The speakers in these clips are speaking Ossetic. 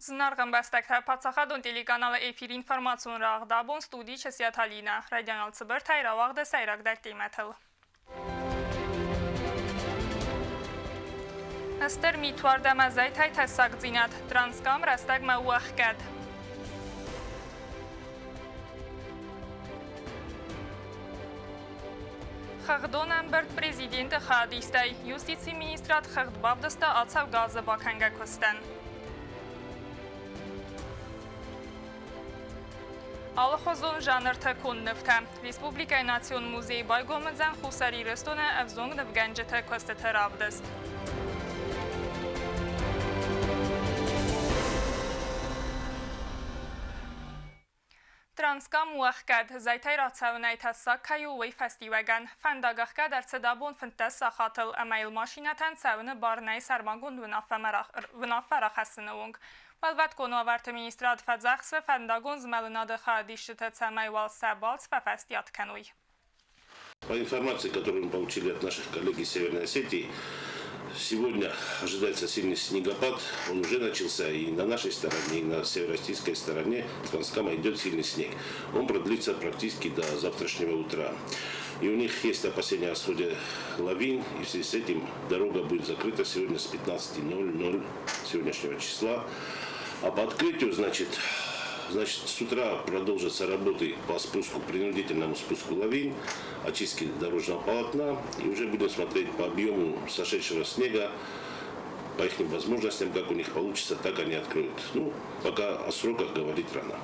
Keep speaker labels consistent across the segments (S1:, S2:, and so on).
S1: Зынаргъ ӕмбӕстӕгтӕ, паддзахадон телеканалы эфир информацион рӕгъд абон студийы Чысиаты Алинӕ. Райдиан цыбыртӕй рауагъды сӕйрагдӕр темӕтыл. Стыр митуард ӕмӕ зӕйтӕй тӕссагдзинад. Транскам рӕстӕгмӕ у ӕхгӕд. Хыгъдон ӕмбырд президенты хайадистӕй юстицийы министрад хыгъд бавдыста ацӕугӕ азы бакӕнгӕ куыстӕн. Алыхуызон жанртӕ конд нывтӕ. Республикӕйы национ музейы байгом уыдзӕн Хуссар Ирыстоны ӕвзонг нывгӕнджыты куыстыты равдыст. Транскам у ӕхгӕд, зӕйтӕй рацӕуынӕй тӕссаг кӕй у, уый фӕстиуӕгӕн. Фӕндаг ӕхгӕд ӕрцыд абон 15 сахатыл ӕмӕ йыл машинӕтӕн цӕуыны бар нӕй сӕрмагонд уынаффӕ рахӕссыны онг. Уӕлвӕткон уавӕрты министрад фӕдзӕхсы фӕндагон змӕлынады хайадисджыты, цӕмӕй уал сӕ балц фӕфӕстиат кӕной.
S2: По информации, которую мы получили от наших коллег из Северной Осетии, сегодня ожидается сильный снегопад. Он уже начался и на нашей стороне, и на северо-российской стороне Транскама идет сильный снег. Он продлится практически до завтрашнего утра. И у них есть опасения о сходе лавин, и в связи с этим дорога будет закрыта сегодня с 15:00 сегодняшнего числа. А по открытию, значит, с утра продолжатся работы по спуску, принудительному спуску лавин, очистке дорожного полотна. И уже будем смотреть по объему сошедшего снега, по их возможностям, как у них получится, так они откроют. Ну, пока о сроках говорить рано.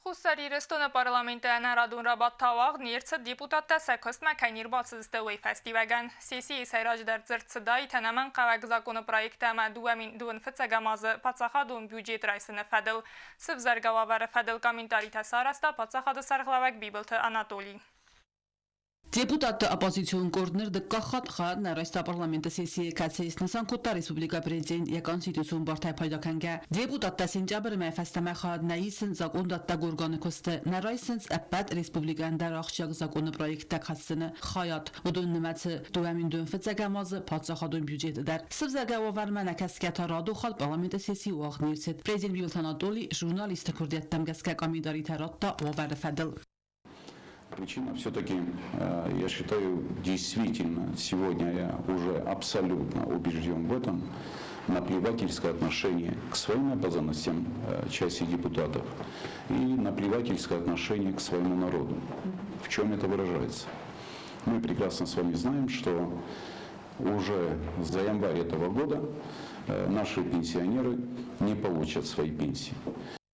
S1: Хуссар Ирыстоны парламенты ӕнӕрадон рабадт ауагъд не рцыд депутаттӕ сӕ куыстмӕ кӕй не рбацыдысты, уый фӕстиуӕгӕн. Сессийы сӕйраджыдӕр дзырд цыдаид ӕнӕмӕнгхъӕуӕг законы проекттӕ ӕмӕ 2025-ӕм азы паддзахадон бюджет райсыны фӕдыл. Сывзӕргӕ уавӕры фӕдыл комментаритӕ сарӕзта паддзахады сӕргълӕууӕг Бибылты Анатолий.
S3: Депутатты оппозицион къорд ныр дыккаг хатт хайад нӕ райста парламенты сессийы, кӕцыйы снысан кодта республикӕйы президент йӕ конституцион бартӕй пайда кӕнгӕ. Депутаттӕ сентябры мӕй фӕстӕмӕ хайад нӕ исынц закъондӕттӕг органы куысты, нӕ райсынц ӕппӕт республикӕйӕн дӕр ахсджиаг законы проекттӕ хӕссыны хайад. Уыдон нымӕцы 2025-ӕм азы паддзахадон бюджеты дӕр. Сывзӕргӕ уавӕрмӕ нӕ кӕсгӕ та радон хатт парламенты сесси уагъд не рцыд. Президент Бибылты Анатолий журналистты куырдиӕттӕм гӕсгӕ комментаритӕ радта уавӕры фӕдыл.
S4: Причина все-таки, я считаю, действительно, сегодня я уже абсолютно убежден в этом, наплевательское отношение к своим обязанностям части депутатов и наплевательское отношение к своему народу. В чем это выражается? Мы прекрасно с вами знаем, что уже за январь этого года наши пенсионеры не получат свои пенсии.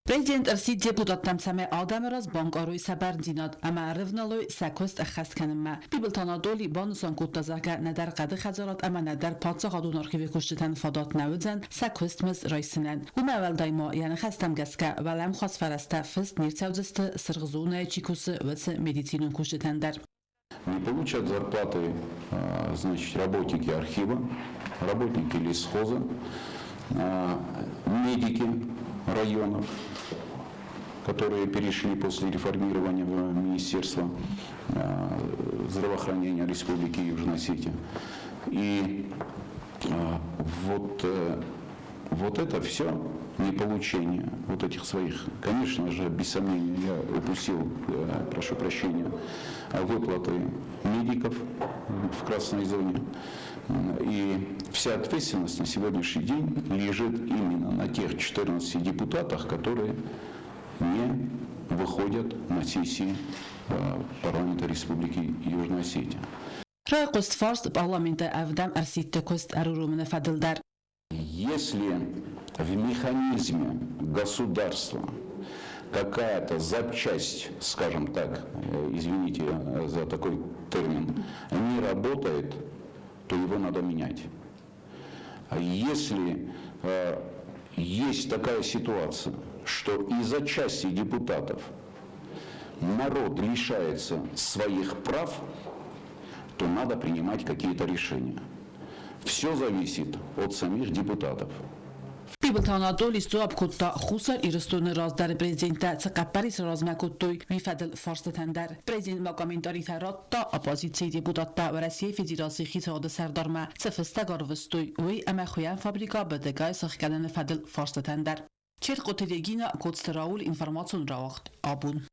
S3: Президент ӕрсидт депутаттӕм, цӕмӕй адӕмы раз банкъарой сӕ бӕрндзинад ӕмӕ ӕрывналой сӕ куыст ӕххӕст кӕнынмӕ. Бибылты Анатоли банысан кодта, зӕгъгӕ, нӕдӕр хъӕды хӕдзарад ӕмӕ нӕдӕр паддзахадон архивы кусджытӕн фадат нӕ уыдзӕн сӕ куыстмызд райсынӕн. Уымӕ уӕлдай ма, йӕ ныхӕстӕм гӕсгӕ, уӕлӕмхас фӕрӕзтӕ фыст не рцӕудзысты, цыргъ зонӕйы чи кусы, уыцы медицинон кусджытӕн дӕр.
S4: Не получат зарплаты, значит, работники архива, работники лесхоза, медики районов, которые перешли после реформирования в Министерство здравоохранения Республики Южная Осетия. И вот это все неполучение вот этих своих, конечно же, без сомнения, я упустил, прошу прощения, выплаты медиков в красной зоне. И вся ответственность на сегодняшний день лежит именно на тех 14 депутатах, которые не выходят на сессии парламента Республики Южная Осетия.
S3: Райхъуыст фарст парламенты ӕвдӕм ӕрсидты куыст ӕруромыны фӕдыл дӕр.
S4: Если в механизме государства какая-то запчасть, скажем так, извините за такой термин, не работает, то его надо менять. А если есть такая ситуация, что из-за части депутатов народ лишается своих прав, то надо принимать какие-то решения. Все зависит от самих депутатов.
S3: Бибылты Анатоли сдзуапп кодта, Хуссар Ирыстоны раздӕры президенттӕ цы хъӕппӕрис размӕ кодтой, уый фӕдыл фарстытӕн дӕр. Президент ма комментаритӕ радта, оппозицийы депутаттӕ Уӕрӕсейы Федерацийы хицауады сӕрдармӕ цы фыстӕг арвыстой, уый ӕмӕ хуыйӕн фабрикӕ БДК-йы сыхгӕныны фӕдыл фарстытӕн дӕр. Черкъоты Регина, Коцты Рауль, информацион рауагъд «Абон».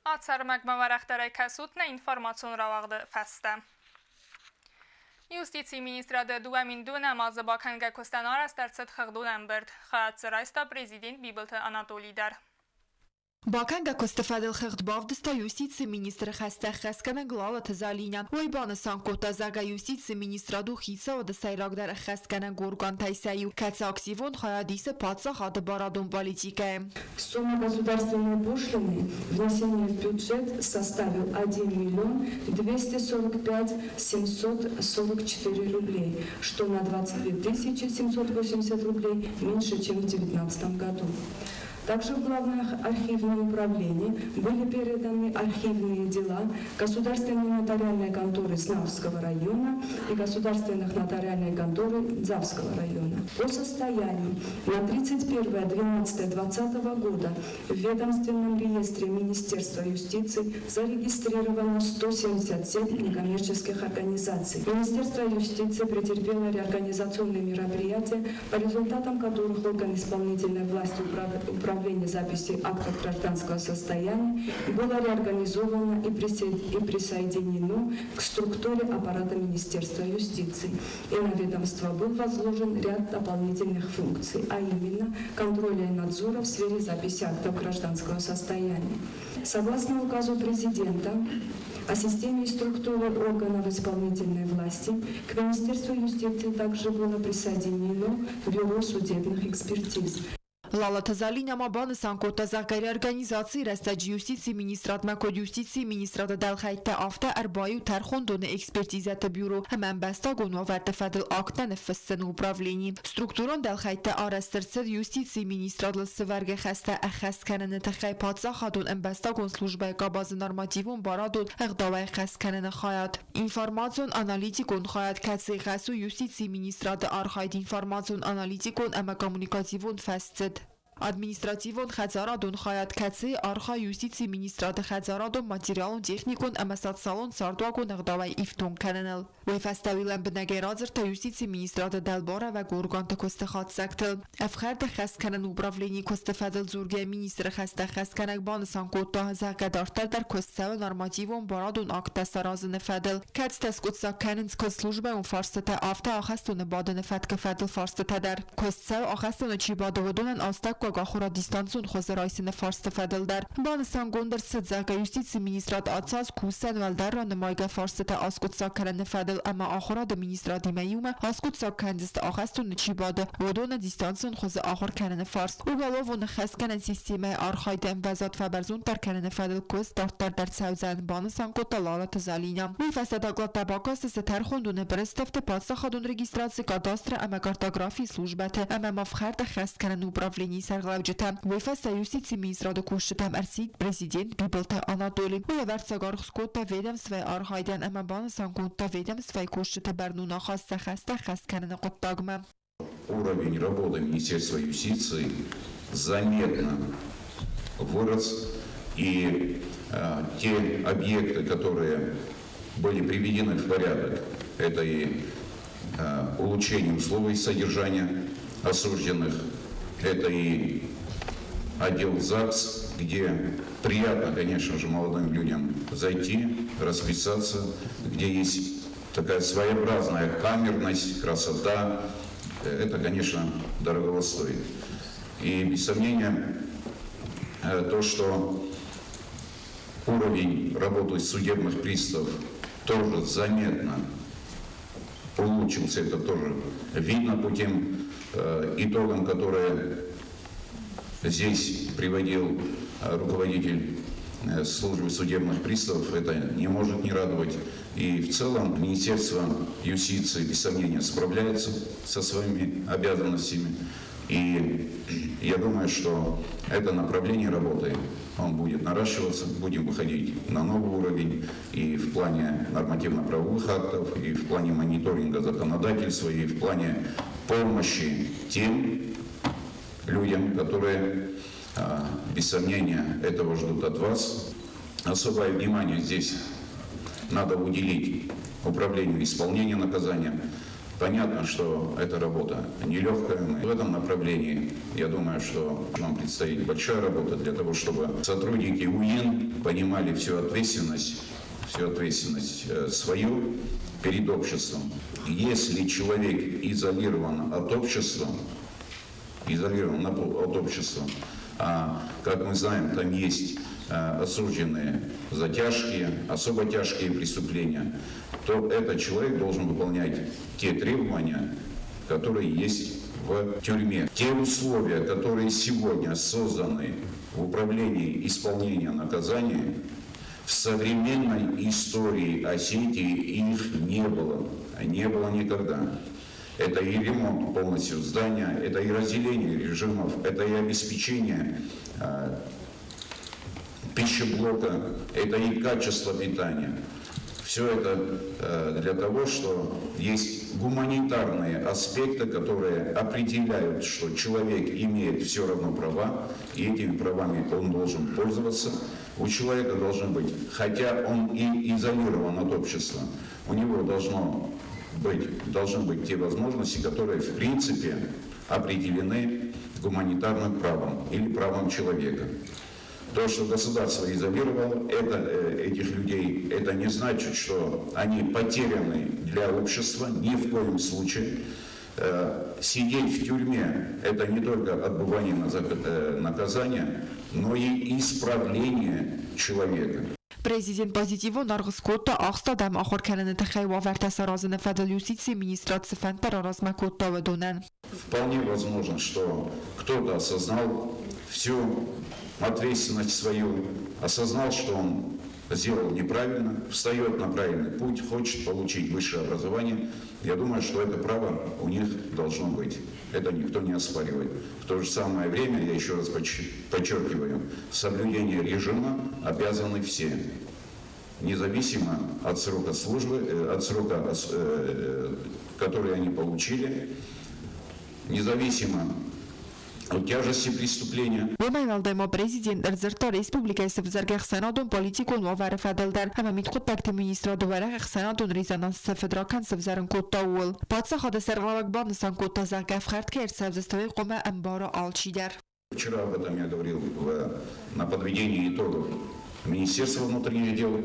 S1: Ацы ӕрмӕгмӕ уӕрӕхдӕрӕй кӕсут нӕ информацион рауагъды фӕстӕ. Юстицийы министрады 2002 азы бакӕнгӕ куыстӕн арӕзт ӕрцыд хыгъдон ӕмбырд. Хайад дзы райста президент Бибылты Анатолий дӕр.
S5: Бакӕнгӕ куысты фӕдыл хыгъд бавдыста юстицийы министры хӕстӕ ӕххӕстгӕнӕг Лалыты Залинӕ. Уый банысан кодта, зӕгъгӕ, юстицийы министрад у хицауады сӕйрагдӕр ӕххӕстгӕнӕг органтӕй сӕ иу, кӕцы активон хайад исы паддзахады барадон политикӕйы.
S6: Сумма государственной пошлины внесения в бюджет составил 1 миллион 245 744 рублей, что на 22 780 рублей меньше, чем в 2019 году. Также в Главное архивное управление были переданы архивные дела Государственной нотариальной конторы Знавского района и Государственных нотариальной конторы Дзавского района. По состоянию на 31.12.2020 года в ведомственном реестре Министерства юстиции зарегистрировано 177 некоммерческих организаций. Министерство юстиции претерпело реорганизационные мероприятия, по результатам которых орган исполнительной власти управления записи актов гражданского состояния было реорганизовано и присоединено к структуре аппарата Министерства юстиции. И на ведомство был возложен ряд дополнительных функций, а именно контроля и надзора в сфере записи актов гражданского состояния. Согласно указу президента о системе и структуре органов исполнительной власти, к Министерству юстиции также было присоединено Бюро судебных экспертиз.
S5: Лалаты Залинӕ ма банысан кодта, зӕгъгӕ, реорганизацийы рӕстӕджы юстицийы министрадмӕ куыд юстицийы министрады дӕлхӕйттӕ, афтӕ ӕрбаиу тӕрхондоны экспертизӕты бюро ӕмӕ ӕмбӕстагон уавӕрты фӕдыл акттӕ ныффыссыны управлени. Структурон дӕлхӕйттӕ арӕзт ӕрцыд юстицийы министрадыл сывӕргӕ хӕстӕ ӕххӕст кӕныны тыххӕй паддзахадон ӕмбӕстагон службӕйы къабазы нормативон барадон ӕгъдауӕй ӕххӕст кӕныны хайад. Информацион-аналитикон хайад, кӕцыйы хӕс у юстицийы министрады архайд информацион-аналитикон ӕмӕ коммуникативон фӕсдзыд. Административон хӕдзарадон хайад, кӕцыйы архайы юстицийы министрады хӕдзарадон, материалон-техникон ӕмӕ социалон цардуагон ӕгъдауӕй ифтонг кӕныныл. Уый фӕстӕ уый лӕмбынӕгӕй радзырдта юстицийы министрады дӕлбарӕвӕг органты куысты хатдзӕгтыл. Ӕфхӕрд ӕххӕст кӕнын управленийы куысты фӕдыл дзургӕ министры хӕстӕ ӕххӕстгӕнӕг банысан кодта, зӕгъгӕ, дарддӕр дӕр куыст цӕуы нормативон барадон акттӕ саразыны фӕдыл, кӕцытӕ скъуыддзаг кӕнынц куыд службӕйон фарстытӕ, афтӕ ахӕстоны бадыны фӕткы фӕдыл фарстытӕ дӕр. Куыст цӕуы ахӕстоны чи бады, уыдонӕн астӕуккаг ахуырад дистанцион хуызы райсыны фарсты фӕдыл дӕр. Банысангонд ӕрцыд, зӕгъгӕ, юстицийы министрад ацы аз кусдзӕн уӕлдӕр ранымайгӕ фарстытӕ аскъуыддзаг кӕныны фӕдыл ӕмӕ ахуырады министрадимӕ иумӕ аскъуыддзаг кӕндзысты ахӕстоны чи бады, уыдоны дистанцион хуызы ахуыр кӕныны фарст. Уголовон ӕххӕстгӕнӕн системӕйы архайды ӕмвӕзад фӕбӕрзонддӕр кӕныны фӕдыл куыст дарддӕр дӕр цӕудзӕн, банысан кодта Лалыты Залинӕ. Уый фӕстӕ докладтӕ бакастысты тӕрхондоны пъырыстыфты, паддзахадон регистраци, кадастры ӕмӕ картографийы службӕты ӕмӕ ма фхӕрд ӕххӕст кӕныны управленийы сӕргълӕуджытӕ. Уый фӕстӕ юстицийы министрады кусджытӕм ӕрсидт президент Бибылты Анатоли. Уый ӕвӕрццаг аргъ скодта ведомствӕйы архайдӕн ӕмӕ банысан кодта ведомствӕйы кусджыты бӕрнон ахаст сӕ хӕстӕ ӕххӕст кӕныны хъуыддагмӕ.
S4: Уровень работы Министерства юстиции заметно вырос, и те объекты, которые были приведены в порядок, это и улучшение условий содержания осужденных, это и отдел ЗАГС, где приятно, конечно же, молодым людям зайти, расписаться, где есть такая своеобразная камерность, красота. Это, конечно, дорогого стоит. И без сомнения, то, что уровень работы судебных приставов тоже заметно улучшился, это тоже видно по тем итогам, которые здесь приводил руководитель службы судебных приставов, это не может не радовать. И в целом Министерство юстиции, без сомнения, справляется со своими обязанностями. И я думаю, что это направление работы, он будет наращиваться, будем выходить на новый уровень и в плане нормативно-правовых актов, и в плане мониторинга законодательства, и в плане помощи тем людям, которые, без сомнения, этого ждут от вас. Особое внимание здесь надо уделить управлению исполнения наказания. Понятно, что эта работа нелегкая. В этом направлении, я думаю, что нам предстоит большая работа для того, чтобы сотрудники УИН понимали всю ответственность свою перед обществом. Если человек изолирован от общества, изолирован от общества, а, как мы знаем, там есть осужденные за тяжкие, особо тяжкие преступления, то этот человек должен выполнять те требования, которые есть в тюрьме. Те условия, которые сегодня созданы в управлении исполнения наказания, в современной истории Осетии их не было. Не было никогда. Это и ремонт полностью здания, это и разделение режимов, это и обеспечение пищеблока, это и качество питания. Все это для того, что есть гуманитарные аспекты, которые определяют, что человек имеет все равно права, и этими правами он должен пользоваться. У человека должен быть, хотя он и изолирован от общества, у него должны быть те возможности, которые в принципе определены гуманитарным правом или правом человека. То, что государство изолировало этих людей, это не значит, что они потеряны для общества, ни в коем случае. Сидеть в тюрьме – это не только отбывание наказания, но и исправление человека.
S5: Президент позитивон аргъ скодта ахст адӕмы ахуыр кӕныны тыххӕй уавӕртӕ саразыны фӕдыл юстицийы министрад цы фӕндтӕ раразмӕ кодта, уыдонӕн.
S4: Вполне возможно, что кто-то осознал всю ответственность свою, осознал, что он сделал неправильно, встает на правильный путь, хочет получить высшее образование. Я думаю, что это право у них должно быть. Это никто не оспаривает. В то же самое время, я еще раз подчеркиваю, соблюдение режима обязаны все. Независимо от срока службы, от срока, который они получили, независимо от тяжести преступления.
S5: Уымӕй уӕлдай ма президент ӕрдзырдта республикӕйы сӕвзӕргӕ ӕхсӕнадон политикон уавӕры фӕдыл дӕр ӕмӕ мидхъуыддӕгты министрады уӕрӕх ӕхсӕнадон резонанс цы фыдракӕнд сӕвзӕрын кодта, ууыл. Паддзахады сӕргълӕууӕг банысан кодта, зӕгъгӕ, ӕфхӕрд кӕй ӕрцӕудзысты, уый хъуамӕ ӕмбара алчидӕр.
S4: Вчера об этом я говорил на подведении итогов Министерства внутренних дел.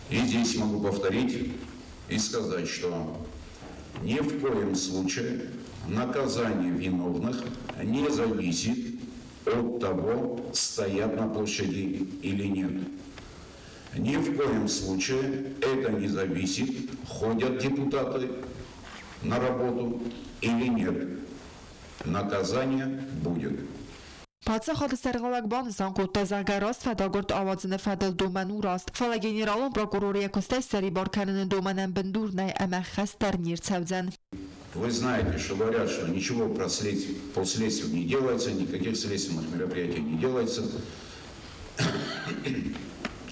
S4: И здесь могу повторить и сказать, что ни в коем случае наказание виновных не зависит от того, стоят на площади или нет. Ни в коем случае это не зависит, ходят депутаты на работу или нет. Наказание будет.
S5: Паддзахады сӕргълӕууӕг банысан кодта, зӕгъгӕ, раст фӕдагуырд ауадзыны фӕдыл домӕн у раст, фӕлӕ генералон прокуроры йӕ куыстӕй ссӕрибар кӕныны домӕнӕн бындур нӕй ӕмӕ хӕст дӕр не рцӕудзӕн.
S4: Вы знаете, что говорят, что ничего по следствию не делается, никаких следственных мероприятий не делается.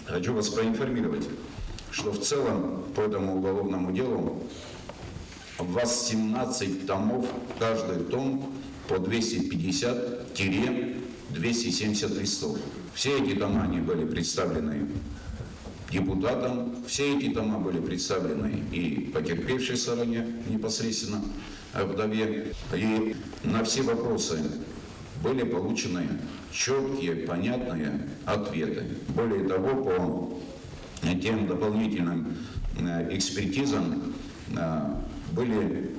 S4: Хочу вас проинформировать, что в целом по этому уголовному делу 18 томов, каждый том по 250-270 листов. Все эти тома, они были представлены депутатам, все эти тома были представлены и потерпевшей стороне непосредственно, вдове. И на все вопросы были получены четкие, понятные ответы. Более того, по тем дополнительным экспертизам были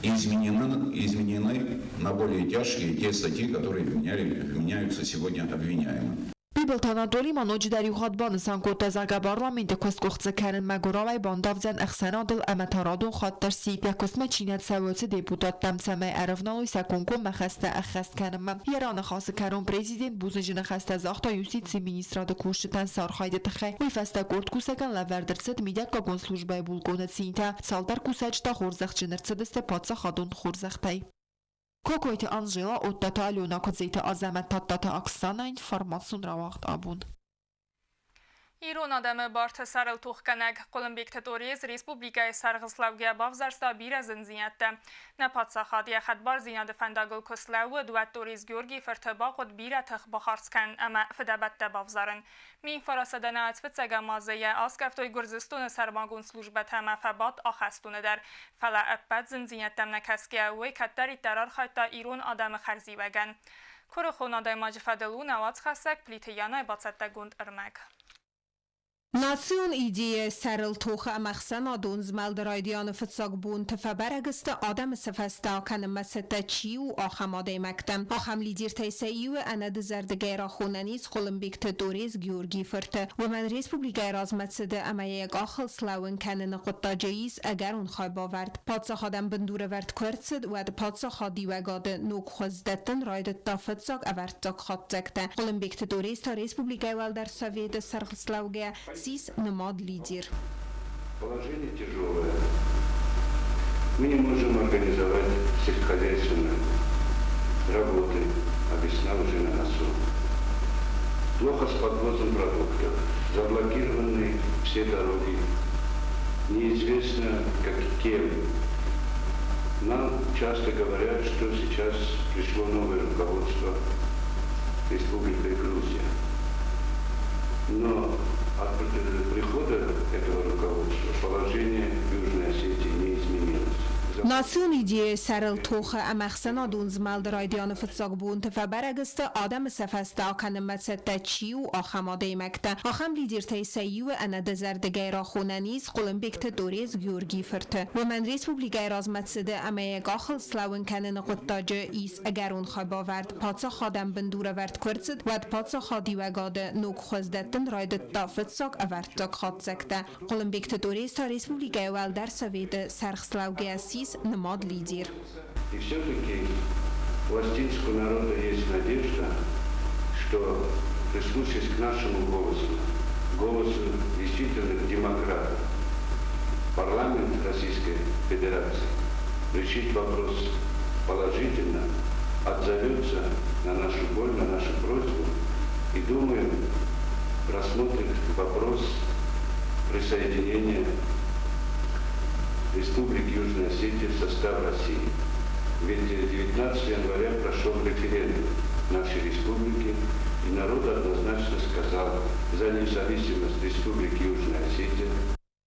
S4: изменены на более тяжкие те статьи, которые вменяются сегодня обвиняемым.
S5: Бибылты Анатоли ма ноджыдӕр иу хатт банысан кодта, зӕгъгӕ, парламенты куыст къуыхцы кӕнын мӕгуырауӕй бандавдзӕн ӕхсӕнадыл ӕмӕ та радон хатт дӕр сси, йӕ куыстмӕ чи нӕ цӕуы, уыцы депутаттӕм, цӕмӕй ӕрӕвналой сӕ комкоммӕ хӕстӕ ӕххӕст кӕнынмӕ. Йӕ раныхасы кӕрон президент бузныджы ныхӕстӕ загъта юстицийы министрады кусджытӕн сӕ архайды тыххӕй. Уый фӕстӕ къорд кусӕгӕн лӕвӕрд ӕрцыд мидӕггагон службӕйы булкъоны цинтӕ, цалдӕр кусӕджы та хорзӕхджын ӕрцыдысты паддзахадон хорзӕхтӕй. Кокойты Анжела, Оттаты Алена, Куыдзеты Азӕмӕт, Тадтаты Оксана информацион рауагъд абон.
S1: Ирон адӕмы барты сӕрыл тохгӕнӕг Хъуылымбегты Торез республикӕйы сӕргълӕугӕ бавзӕрста бирӕ зындзинӕдтӕ. Нӕ паддзахад йӕ хӕдбардзинады фӕндагыл куы слӕууыд, уӕд Торез Георгийы фырты бахъуыд бирӕ тых бахардз кӕнын ӕмӕ фыдӕбӕттӕ бавзарын. 1900 фыццӕгӕм азы йӕ аскъӕфтой Гуырдзыстоны сӕрмагонд службӕтӕ ӕмӕ фӕбадт ахӕстоны дӕр. Фӕлӕ ӕппӕт зындзинӕдтӕм нӕ кӕсгӕйӕ, уый кӕддӕриддӕр архайдта ирон адӕмы хӕрзиуӕгӕн. Куырыхон адӕймаджы фӕдыл у нӕ уацхӕссӕг Плиты Янайы бацӕттӕгонд ӕрмӕг.
S7: Национ идейӕйы сӕрыл тохы ӕмӕхсӕнадон змӕлды райдианы фыццаг бонты фӕбӕрӕг сты адӕмы цы фӕстӕ акӕнынмӕ цӕттӕ чи у, ахӕм адӕймӕгтӕ. Ахӕм лидертӕй сӕ иуы ӕнӕдызӕрдыгӕй рахонӕн ис Хъуылымбегты Торез Георгийы фырты. Уымӕн республикӕйы размӕцыды ӕмӕ йӕ къахыл слӕууын кӕныны хъуыддаджы ис ӕгӕрон хайбавӕрд. Паддзахадӕн бындурӕвӕрд куы ӕрцыд, уӕд паддзахадиуӕгады ног хуыз дӕттын райдыдта фыццаг ӕвӕрццаг хатдзӕгтӕ. Хъуылымбегты Торез та республикӕйы Уӕлдӕр Советы сӕргълӕугӕ ссис нымад лидер.
S8: Положение тяжелое. Мы не можем организовать сельскохозяйственные работы, а весна уже на носу. Плохо с подвозом продуктов, заблокированы все дороги. Неизвестно, как кем. Нам часто говорят, что сейчас пришло новое руководство Республикой Грузия. Но от прихода этого руководства положение в Южной Осетии не изменилось.
S7: Национ идейӕйы сӕрыл тохы ӕмӕхсӕнадон змӕлды райдианы фыццаг бонты фӕбӕрӕг сты, адӕмы сӕ фӕстӕ акӕнынмӕ цӕттӕ чи у, ахӕм адӕймӕгтӕ. Ахӕм лидертӕй сӕ иуы ӕнӕдызӕрдыгӕй рахонӕн ис Хъуылымбегты Торез Георгийы фырты. Уымӕн республикӕйы размӕцыды ӕмӕ йӕ къахыл слӕууын кӕныны хъуыддаджы ис ӕгӕрон хайбавӕрд. Паддзахадӕн бындурӕвӕрд куы ӕрцыд, уӕд паддзахадиуӕгады ног хуыз дӕттын райдыдта фыццаг ӕвӕрццаг хатдзӕгтӕ. Хъуылымбегты Торез та республикӕйы Уӕлдӕр Советы сӕргълӕугӕ ссис нымад лидер.
S8: И все-таки у осетинского народа есть надежда, что, прислушаясь к нашему голосу, голосу действительных демократов, парламент Российской Федерации решит вопрос положительно, отзовется на нашу боль, на нашу просьбу и, думаю, рассмотрит вопрос присоединения Республики Южная Осетия в состав России. Ведь 19 января прошел референдум в нашей республике, и народ однозначно сказал за независимость Республики Южная Осетия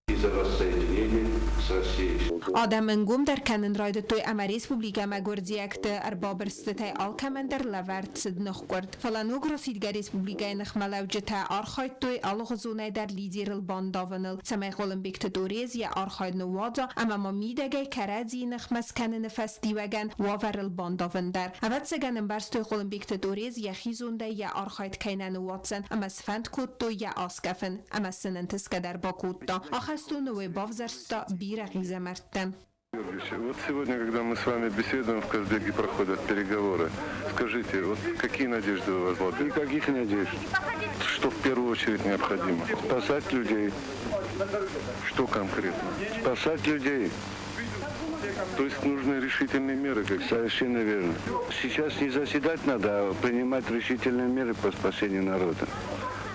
S8: и за воссоединение с Россией.
S7: Адӕм ӕнгомдӕр кӕнын райдыдтой ӕмӕ республикӕмӕ гуырдзиӕгты ӕрбабырстытӕй алкӕмӕн дӕр лӕвӕрд цыд ныхкъуырд. Фӕлӕ ног расидгӕ республикӕйы ныхмӕлӕуджытӕ архайдтой алыгъуызонӕй дӕр лидерыл бандавыныл, цӕмӕй Хъуылымбегты Торез йӕ архайд ныууадза ӕмӕ ма мидӕгӕй кӕрӕдзийы ныхмӕ скӕныны фӕстиуӕгӕн уавӕрыл бандавын дӕр. Ӕвӕццӕгӕн ӕмбӕрстой Хъуылымбегты Торез йӕхи зондӕй йӕ архайд кӕй нӕ ныууадздзӕн ӕмӕ сфӕнд кодтой йӕ аскъӕфын ӕмӕ сын ӕнтысгӕ дӕр бакодта. Ахӕстоны уый бавзӕрста бирӕ хъизӕмӕрттӕ.
S9: Вот сегодня, когда мы с вами беседуем, в Казбеке проходят переговоры. Скажите, вот какие надежды вы возлагаете?
S8: Никаких надежд.
S9: Что в первую очередь необходимо?
S8: Спасать людей.
S9: Что конкретно?
S8: Спасать людей.
S9: То есть нужны решительные меры? Как...
S8: Совершенно верно. Сейчас не заседать надо, а принимать решительные меры по спасению народа.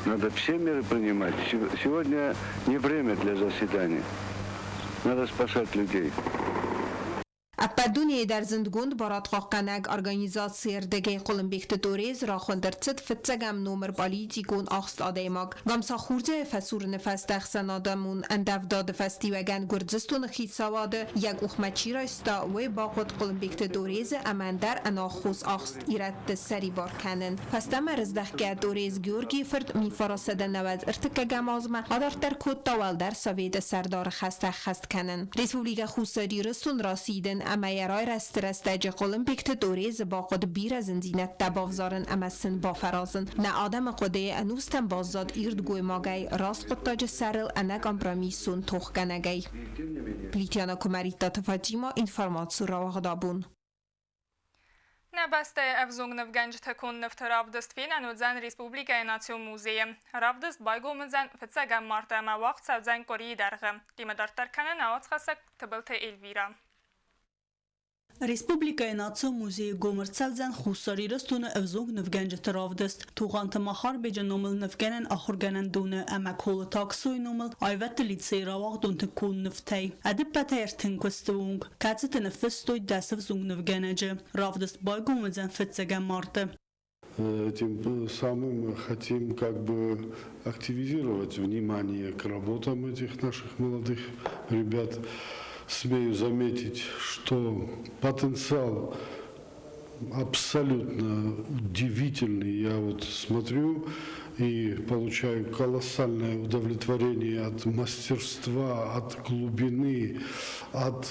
S8: Надо все меры принимать. Сегодня не время для заседаний. Надо спасать людей.
S7: Ӕппӕт дунейы дӕр зындгонд барадхъахъхъӕнӕг организацийы рдыгӕй Хъуылымбегты Торез рахуынд ӕрцыд фыццӕгӕм номыр политикон ахст адӕймаг. Гамсахурдиайы фӕсурыны фӕстӕ ӕхсӕнадӕмон ӕндӕвдады фӕстиуӕгӕн Гуырдзыстоны хицауады йӕ къухмӕ чи райста, уый бахъуыд Хъуылымбегты Торезы ӕмӕ ӕндӕр ӕнаххос ахст ирӕтты ссӕрибар кӕнын. Фӕстӕмӕ рыздӕхгӕ Торез Георгийы фырт 1993 азмӕ адарддӕр кодта Уӕлдӕр Советы сӕрдары хӕстӕ ӕххӕст кӕнын. Республикӕ Хуссар Ирыстон расидын ӕмӕ йӕ райрӕзты рӕстӕджы Хъуылымбегты Торезы бахъуыд бирӕ зындзинӕдтӕ бавзарын ӕмӕ сын бафӕразын. Нӕ адӕмы хъуыдыйы ӕнустӕм баззад ирд гоймагӕй, раст хъуыддаджы сӕрыл ӕнӕкомпромиссон тохгӕнӕгӕй. Плитяна Куымӕридтаты Фатимӕ, информаци рауагъдабон.
S1: Нӕ бӕстӕйы ӕвзонг нывгӕнджыты конд нывты равдыст фенӕн уыдзӕн республикӕйы Национ музейы. Равдыст байгом уыдзӕн фыццӕгӕм марты ӕмӕ уагъд цӕудзӕн къуырийы дӕргъы. Темӕ дарддӕр кӕны нӕ уацхӕссӕг Тыбылты Эльвира.
S10: Республикӕйы Национ музейы гом ӕрцӕудзӕн Хуссар Ирыстоны ӕвзонг нывгӕнджыты равдыст Тугъанты Махарбеджы номыл нывгӕнӕн ахуыргӕнӕндоны ӕмӕ Колыты Аксойы номыл аивӕдты лицейы рауагъдонты конд нывтӕй. Ӕдыппӕтӕй 30 куысты онг, кӕцыты ныффыстой дӕс ӕвзонг нывгӕнӕджы. Равдыст байгом уыдзӕн фыццӕгӕм марты.
S11: Этим самым мы хотим как бы активизировать внимание к работам этих наших молодых ребят. Смею заметить, что потенциал абсолютно удивительный. Я вот смотрю и получаю колоссальное удовлетворение от мастерства, от глубины, от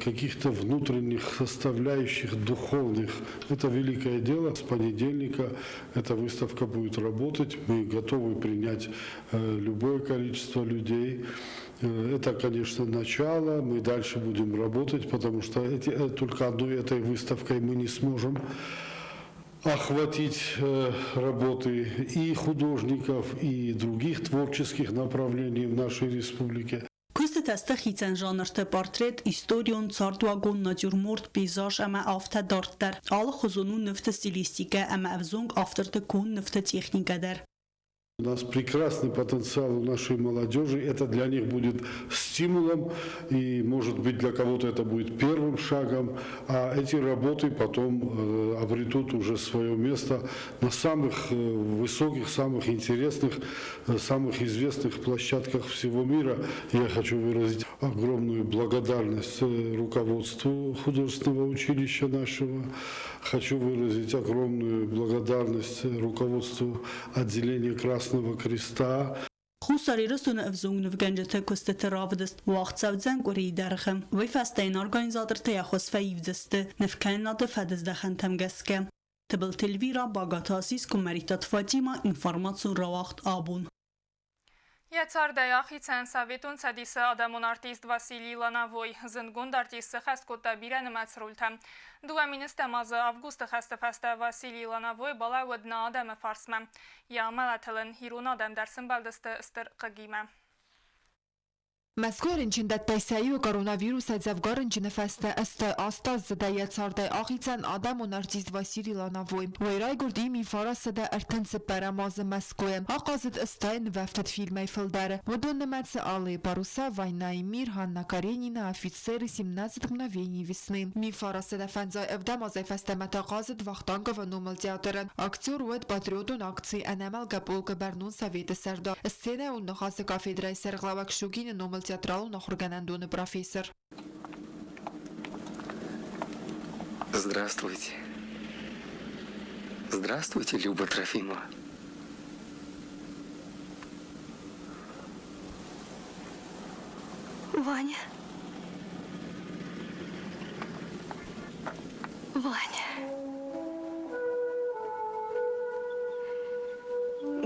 S11: каких-то внутренних составляющих духовных. Это великое дело. С понедельника эта выставка будет работать. Мы готовы принять любое количество людей. Это, конечно, начало. Мы дальше будем работать, потому что только одной этой выставкой мы не сможем охватить работы и художников, и других творческих направлений в нашей республике.
S10: Куыстытӕ сты хицӕн жанрты портрет, историон, цардуагон, натюрморт, пейзаж ӕмӕ афтӕ дарддӕр. Алыхуызон у нывты стилистикӕ ӕмӕ ӕвзонг авторты конд нывты техникӕ дӕр.
S11: У нас прекрасный потенциал у нашей молодежи. Это для них будет стимулом и, может быть, для кого-то это будет первым шагом. А эти работы потом обретут уже свое место на самых высоких, самых интересных, самых известных площадках всего мира. Я хочу выразить огромную благодарность руководству художественного училища нашего. Хочу выразить огромную благодарность руководству отделения Красного Креста.
S10: Хуссар Ирыстоны ӕвзонг нывгӕнджыты куыстыты равдыст уагъд цӕудзӕн къуырийы дӕргъы. Уый фӕстӕ йын организатортӕ йӕ хуыз фӕивдзысты нывкӕнынады фӕдыздӕхӕнтӕм гӕсгӕ. Тыбылты Эльвира, Багаты Асис, Куымӕридтаты Фатимӕ, информацион рауагъд абон.
S1: Йӕ цардӕй ахицӕн Советон Цӕдисы адӕмон артист Василий Лановой. Зындгонд артист сыхӕст кодта бирӕнымӕц рольтӕ. 2010 азы августы хӕсты фӕстӕ Василий Лановой балӕууыд нӕ адӕмы фарсмӕ. Йӕ амӕлӕтыл ын ирон адӕм дӕр сымбӕлдысты стыр хъыгимӕ.
S5: Мӕскуыйы рынчындӕттӕй сӕ иуы коронавирусӕй дзӕвгар рынчыны фӕстӕ 88-аздзыдӕй йӕ цардӕй ахицӕн адӕмон артист Василий Лановой. Уый райгуырди 1934 азы Мӕскуыйы. Ахъазыд стай нывӕфтыд фильмӕй фылдӕр. Уыдон нымӕцы Алые паруса, Война и мир, Анна Каренина, Офицеры, 17 мгновений весны. 1957 азӕй фӕстӕмӕ та хъазыд Вахтанговы номыл театры. Актер уыд патриотон акци Ӕнӕмӕлгӕ полк-ы бӕрнон советы сӕрдар. Сценӕйыл ныхасы кафедрӕйы сӕргълӕууӕг Щукины номыл театралон ахуыргӕнӕндоны профессор.
S12: Здравствуйте. Здравствуйте, Люба Трофимова.
S13: Ваня. Ваня.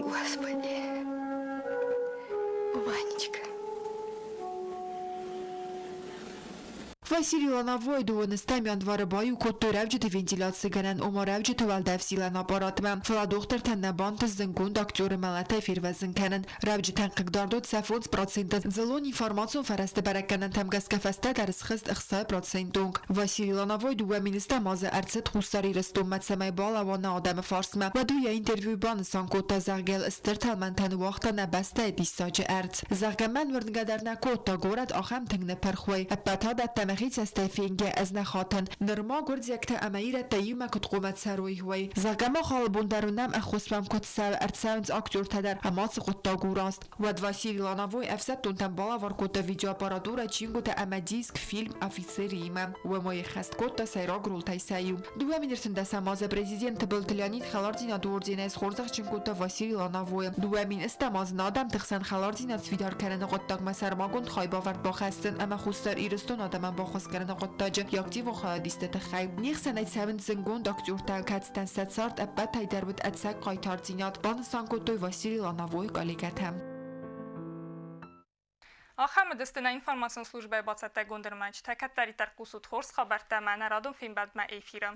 S13: Господи. Ванечка.
S5: Василий Лановой дыууынӕстӕм январы баиу кодтой рӕуджыты вентиляцигӕнӕн, ома рӕуджыты уӕлдӕфзилӕн аппаратмӕ, фӕлӕ дохтыртӕн нӕ бантыст зынгонд актеры мӕлӕтӕй фервӕзын кӕнын. Рӕуджытӕн хъыгдардуыд сӕ 5%, дзыллон информацион фӕрӕзты бӕрӕггӕнӕнтӕм гӕсгӕ фӕстӕдӕр схызт 60% онг. Василий Лановой 2 010 азы ӕрцыд Хуссар Ирыстонмӕ, цӕмӕй балӕууа нӕ адӕмы фарсмӕ. Уӕд уый йӕ интервьюйы банысан кодта, зӕгъгӕ, стыр тӕлмӕнтӕ ныууагъта нӕ бӕстӕйы диссаджы ӕрдз. Зӕгъгӕ, мӕн уырнгӕ дӕр нӕ кодта, горӕт ахӕм тынг ныппырх уой. Ӕппӕт адӕттӕ мӕхи цӕстӕй фенгӕ ӕз нӕ хатын. Нырма гуырдзиӕгтӕ ӕмӕ ирӕттӕ иумӕ куыд хъуамӕ цӕрой, уый. Зӕгъгӕ, мах алы бон дӕр уынӕм, ӕххуыс уӕм куыд цӕуы, ӕрцӕуынц актертӕ дӕр, ӕмӕ цы хъуыддаг у раст. Уӕд Василий Лановой ӕфсӕддонтӕн балӕвар кодта видеоаппаратурӕ, чингуытӕ ӕмӕ диск фильм «Офицеры»-имӕ. Уымӕй ӕххӕст кодта сӕйраг ролтӕй сӕ иу. 2013 азы президент Тыбылты Леонид хӕлардзинады орденӕй схорзӕхджын кодта Василий Лановойы. 2010 азы адӕмты хсӕн хӕлардзинад сфидар кӕныны хъуыддагмӕ сӕрмагонд хайбавӕрд бахӕссын ӕмӕ Хуссар Ирыстон адӕмӕн баххуыс. баххуыс кӕныны хъуыддаджы йӕ активон хайадисты тыххӕй. Не хсӕнӕй цӕуынц зындгонд актертӕ, кӕцытӕн сӕ цард ӕппӕтӕй дӕр уыд ӕцӕг хъайтардзинад, банысан кодтой Василий Лановойы коллегӕтӕ.
S1: Ахӕм уыдысты нӕ информацион службӕйы бацӕттӕгонд ӕрмӕджытӕ. Кӕддӕриддӕр хъусут хорз хабӕрттӕ ӕмӕ нӕ радон фембӕлдмӕ эфиры.